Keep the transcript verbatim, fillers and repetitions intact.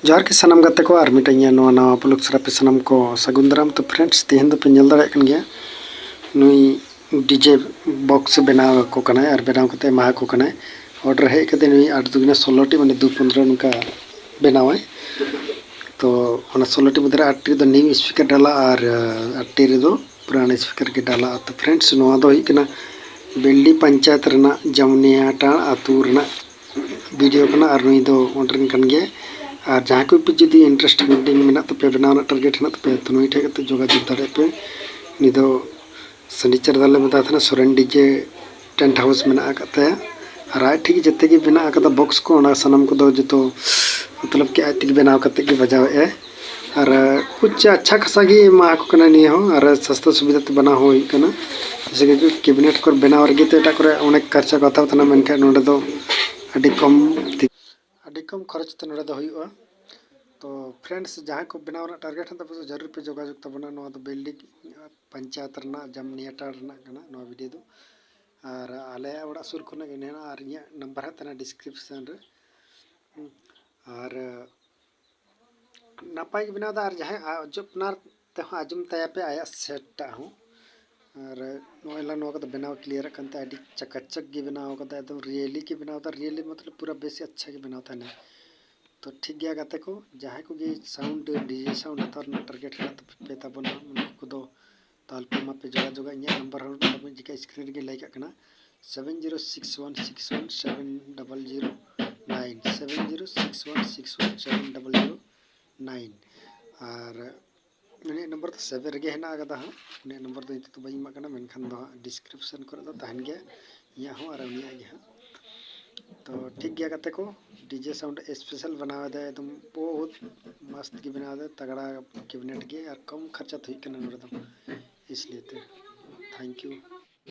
ᱡᱚᱦᱟᱨ ᱜᱮ ᱥᱟᱱᱟᱢ ᱜᱟᱛᱮ ᱠᱚ, ᱟᱨ ᱢᱤᱫᱴᱟᱝ ᱤᱧᱟᱹᱜ ᱱᱚᱣᱟ ᱱᱟᱣᱟ vlog ᱥᱟᱨ ᱟᱯᱮ ᱥᱟᱱᱟᱢ ᱠᱚ ᱥᱟᱹᱜᱩᱱ ᱫᱟᱨᱟᱢ᱾ ᱛᱚ friends, ᱛᱮᱦᱮᱧ ᱫᱚᱯᱮ ᱧᱮᱞ ᱫᱟᱲᱮᱭᱟᱜ ᱠᱟᱱ ᱜᱮᱭᱟ, ᱱᱩᱭ DJ box ᱵᱮᱱᱟᱣ ᱟᱠᱚ ᱠᱟᱱᱟᱭ ᱟᱨ ᱵᱮᱱᱟᱣ ᱠᱟᱛᱮ ᱮᱢᱟ ᱟᱠᱚ ᱠᱟᱱᱟᱭ᱾ Order ᱦᱮᱡ ᱠᱟᱛᱮ ᱱᱩᱭ ᱟᱴ ᱫᱩᱜᱩᱱᱟ ᱥᱳᱞᱳ ᱴᱤ, ᱢᱟᱱᱮ ᱫᱩ ᱯᱚᱱᱫᱽᱨᱚ ᱱᱚᱝᱠᱟ ᱵᱮᱱᱟᱣᱟᱭ᱾ ᱛᱚ ᱚᱱᱟ ᱥᱳᱞᱳ ᱴᱤ ᱢᱚᱫᱽᱫᱷᱮ ᱨᱮ ᱟᱴ ᱴᱤ ᱨᱮᱫᱚ new speaker ᱰᱟᱞᱟ ᱟᱨ ᱟᱴ ᱴᱤ ᱨᱮᱫᱚ ᱯᱩᱨᱟᱱᱟ speaker ᱜᱮ ᱰᱟᱞᱟᱜᱼᱟ᱾ ᱛᱚ friends, ᱱᱚᱣᱟ ᱫᱚ ᱦᱩᱭᱩᱜ ᱠᱟᱱᱟ ᱵᱮᱞᱰᱤ ᱯᱚᱧᱪᱟᱭᱮᱛ ᱨᱮᱱᱟᱜ ᱡᱟᱢᱱᱤᱭᱟᱴᱟᱲ ᱟᱹᱛᱩ ᱨᱮᱱᱟᱜ video ᱠᱟᱱᱟ ᱟᱨ ᱱᱩᱭ ᱫᱚ ᱚᱸᱰᱮ ᱨᱮᱱ ᱠᱟᱱ ᱜᱮᱭᱟᱭ᱾ ᱟᱨ ᱡᱟᱦᱟᱸᱭ ᱠᱚ ᱯᱮ ᱡᱩᱫᱤ interest wedding ᱢᱮᱱᱟᱜ ᱛᱟᱯᱮᱭᱟ, ᱵᱮᱱᱟᱣ ᱨᱮᱱᱟᱜ target ᱦᱮᱱᱟᱜ ᱛᱟᱯᱮᱭᱟ, ᱛᱚ ᱱᱩᱭ ᱴᱷᱮᱱ ᱠᱟᱛᱮ ᱡᱳᱜᱟᱡᱳᱜᱽ ᱫᱟᱲᱮᱭᱟᱜ ᱯᱮ᱾ ᱩᱱᱤ ᱫᱚ ᱥᱟᱱᱤᱪᱟᱨ ᱫᱟᱞᱮ ᱢᱮᱛᱟᱭ ᱛᱟᱦᱮᱱᱟ, ᱥᱚᱨᱮᱱ DJ tent house ᱢᱮᱱᱟᱜ ᱟᱠᱟᱫ ᱛᱟᱭᱟ᱾ ᱟᱨ ᱟᱡ ᱴᱷᱮᱱ ᱜᱮ ᱡᱮᱛᱮ ᱜᱮ ᱵᱮᱱᱟᱜ ᱟᱠᱟᱫᱟ box ᱠᱚ, ᱚᱱᱟ ᱥᱟᱱᱟᱢ ᱠᱚᱫᱚ ᱡᱚᱛᱚ ᱢᱚᱛᱞᱚᱵ ᱠᱤ ᱟᱡ ᱛᱮᱜᱮ ᱵᱮᱱᱟᱣ ᱠᱟᱛᱮ ᱜᱮ ᱵᱟᱡᱟᱣᱮᱫ ᱟᱭ᱾ ᱟᱨ ᱠᱩᱪ ᱟᱪᱪᱷᱟ ᱠᱷᱟᱥᱟ ᱜᱮ ᱮᱢᱟ ᱠᱚ ᱠᱟᱱᱟ ᱱᱤᱭᱟᱹ ᱦᱚᱸ, ᱟᱨ ᱥᱟᱥᱛᱟ ᱥᱩᱵᱤᱫᱷᱟ ᱛᱮ ᱵᱮᱱᱟᱣ ᱦᱚᱸ ᱦᱩᱭᱩᱜ ᱠᱟᱱᱟ᱾ ᱡᱮᱭᱥᱮ ᱠᱤ cabinet ᱠᱚ ᱵᱮᱱᱟᱣ ᱨᱮᱜᱮ ᱛᱚ ᱮᱴᱟᱜ ᱠᱚᱨᱮ ᱚᱱᱮᱠ ᱠᱷᱚᱨᱪᱟ ᱠᱚ ᱦᱟᱛᱟᱣ ᱛᱟᱦᱮᱱᱟ, ᱢᱮᱱᱠᱷᱟᱱ ᱱᱚᱰᱮ ᱫᱚ ᱟᱹᱰᱤ ᱠᱚᱢ ᱛᱮ, ᱟᱹᱰᱤ ᱠᱚᱢ ᱠᱷᱚᱨᱚᱪ ᱛᱮ ᱱᱚᱰᱮ ᱫᱚ ᱦᱩᱭᱩᱜᱼᱟ᱾ ᱛᱚ friends, ᱡᱟᱦᱟᱸᱭ ᱠᱚ ᱵᱮᱱᱟᱣ ᱨᱮᱱᱟᱜ target ᱦᱮᱱᱟᱜ ᱛᱟᱯᱮ, ᱡᱟᱹᱨᱩᱲ ᱯᱮ ᱡᱳᱜᱟᱡᱳᱜᱽ ᱛᱟᱵᱚᱱᱟ᱾ ᱱᱚᱣᱟ ᱫᱚ ᱵᱮᱞᱰᱤ ᱯᱚᱧᱪᱟᱭᱮᱛ ᱨᱮᱱᱟᱜ ᱡᱟᱢᱱᱤᱭᱟᱴᱟᱲ ᱨᱮᱱᱟᱜ ᱠᱟᱱᱟ ᱱᱚᱣᱟ video ᱫᱚ᱾ ᱟᱨ ᱟᱞᱮᱭᱟᱜ ᱚᱲᱟᱜ ᱥᱩᱨ ᱠᱷᱚᱱᱟᱜ ᱜᱮ ᱢᱮᱱᱟᱜᱼᱟ, ᱟᱨ ᱤᱧᱟᱹᱜ number ᱦᱟᱸᱜ ᱛᱟᱦᱮᱱᱟ description ᱨᱮ᱾ ᱦᱩᱸ᱾ ᱟᱨ ᱱᱟᱯᱟᱭ ᱜᱮ ᱵᱮᱱᱟᱣ ᱮᱫᱟ, ᱟᱨ ᱡᱟᱦᱟᱸᱭ ᱟᱯᱱᱟᱨ ᱛᱮᱦᱚᱸ ᱟᱸᱡᱚᱢ ᱛᱟᱭᱟ ᱯᱮ ᱟᱭᱟᱜ set ᱴᱟᱜ ᱦᱚᱸ᱾ ᱟᱨ ᱱᱚᱜᱼᱚᱭ ᱞᱟᱝ ᱱᱚᱣᱟ ᱠᱚᱫᱚ ᱵᱮᱱᱟᱣ clear ᱟᱜ ᱠᱟᱱ ᱛᱟᱭᱟ, ᱟᱹᱰᱤ ᱪᱟᱠᱟᱪᱟᱠ ᱜᱮ ᱵᱮᱱᱟᱣ ᱠᱟᱫᱟ, ᱮᱠᱫᱚᱢ really ᱜᱮ ᱵᱮᱱᱟᱣ ᱮᱫᱟ, really ᱢᱚᱛᱞᱚᱵ ᱯᱩᱨᱟᱹ ᱵᱮᱥ ᱟᱪᱪᱷᱟ ᱜᱮ ᱵᱮᱱᱟᱣ ᱛᱟᱦᱮᱱᱟ᱾ ᱛᱚ ᱴᱷᱤᱠ ᱜᱮᱭᱟ ᱜᱟᱛᱮ ᱠᱚ, ᱡᱟᱦᱟᱸᱭ ᱠᱚᱜᱮ sound, DJ sound ᱦᱟᱛᱟᱣ ᱨᱮᱱᱟᱜ target ᱦᱮᱱᱟᱜ ᱛᱟᱯᱮ ᱛᱟᱵᱚᱱᱟ, ᱩᱱᱠᱩ ᱠᱚᱫᱚ ᱛᱟᱦᱚᱞᱮ ᱯᱮ ᱢᱟᱯᱮ ᱡᱳᱜᱟᱡᱳᱜᱟ᱾ ᱤᱧᱟᱹᱜ number ᱦᱚᱸ ᱟᱵᱚ ᱡᱮᱠᱟ screen ᱨᱮᱜᱮ ᱞᱟᱹᱭ ᱠᱟᱜ ᱠᱟᱱᱟ, seven zero six one six one seven double zero nine, seven zero six one six one seven double zero nine᱾ ᱟᱨ ᱩᱱᱤᱭᱟᱜ number ᱫᱚ save ᱨᱮᱜᱮ ᱦᱮᱱᱟᱜ ᱟᱠᱟᱫᱟ ᱦᱟᱸᱜ᱾ ᱩᱱᱤᱭᱟᱜ number ᱫᱚ ᱱᱤᱛᱚᱜ ᱫᱚ ᱵᱟᱹᱧ ᱮᱢᱟᱜ ᱠᱟᱱᱟ, ᱢᱮᱱᱠᱷᱟᱱ ᱫᱚ ᱦᱟᱸᱜ description ᱠᱚᱨᱮ ᱫᱚ ᱛᱟᱦᱮᱱ ᱜᱮᱭᱟ, ᱤᱧᱟᱹᱜ ᱦᱚᱸ ᱟᱨ ᱩᱱᱤᱭᱟᱜ ᱜᱮ ᱦᱟᱸᱜ᱾ ᱛᱚ ᱴᱷᱤᱠ ᱜᱮᱭᱟ ᱜᱟᱛᱮ ᱠᱚ, DJ sound special ᱵᱮᱱᱟᱣ ᱮᱫᱟᱭ, ᱮᱠᱫᱚᱢ ᱵᱚᱦᱩᱛ ᱢᱚᱥᱛ ᱜᱮ ᱵᱮᱱᱟᱣ ᱮᱫᱟᱭ, ᱛᱟᱜᱲᱟ cabinet ᱜᱮ, ᱟᱨ ᱠᱚᱢ ᱠᱷᱚᱨᱪᱟ ᱛᱮ ᱦᱩᱭᱩᱜ ᱠᱟᱱᱟ ᱱᱚᱰᱮ ᱫᱚ, ᱤᱥᱞᱤᱭᱮ ᱛᱮ thank you᱾